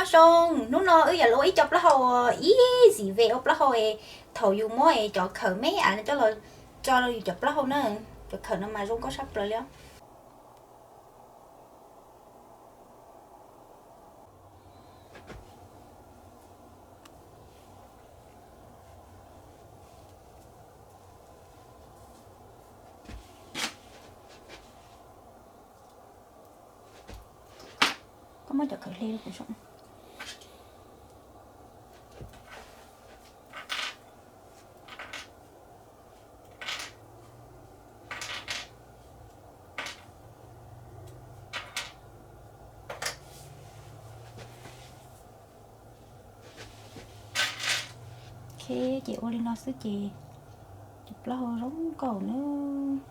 Zoo, hnub no wb yuav los ua ib co plaub hau, ib zim ve ua plaub hau es thaum yus muab cov khawm me av no coj los tso rau yus cov plaub hau na. Cov khawm no mas zoo nkauj sab plaws li os. Koj muab cov khawm hle rau kuv saib. Ok, ces ua li no xwb ces cov plaub hau zoo nkauj nawb.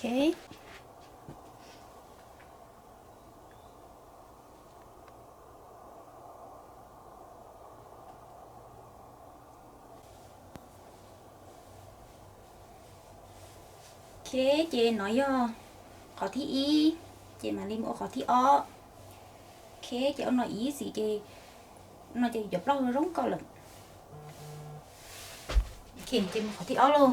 Ok. Ok, ces no yog qhov thib ib, ces mam li mus ua qhov thib ob. Ok, ces ua no ib xim ces no ces cov plaub hau zoo nkauj lawm. Ok, ces mus qhov thib ob lauj.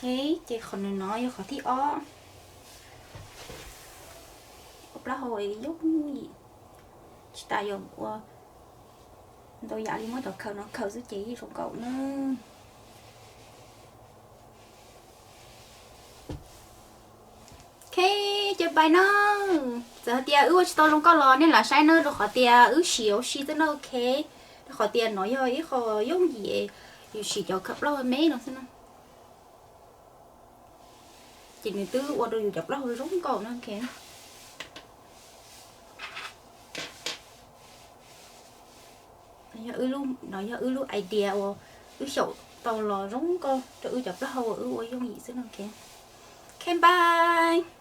Ok, ces qhov no yog qhov thib ob. Ua plaub hau yooj yim, tsis tas yuav ua ntau yam li, muab cov khawm no khawm xwb ces yeej zoo nkauj na. Ok, ces pais na. Txawm hais tias wb ua tsis tau zoo nkauj los nej lam saib na, rau qhov tias wb siv ua si xwb na. Ok, rau qhov tias no yog ib qho yooj yim, yus siv cov khawm plaub hau me no xwb na, ces nws twb ua rau yus cov plaub hau zoo nkauj na. Ok, no yog wb lub idea uas wb xyaum tau los zoo nkauj rau wb cov plaub hau uas wb ua yooj yim xwb no. Ok, ok, bye.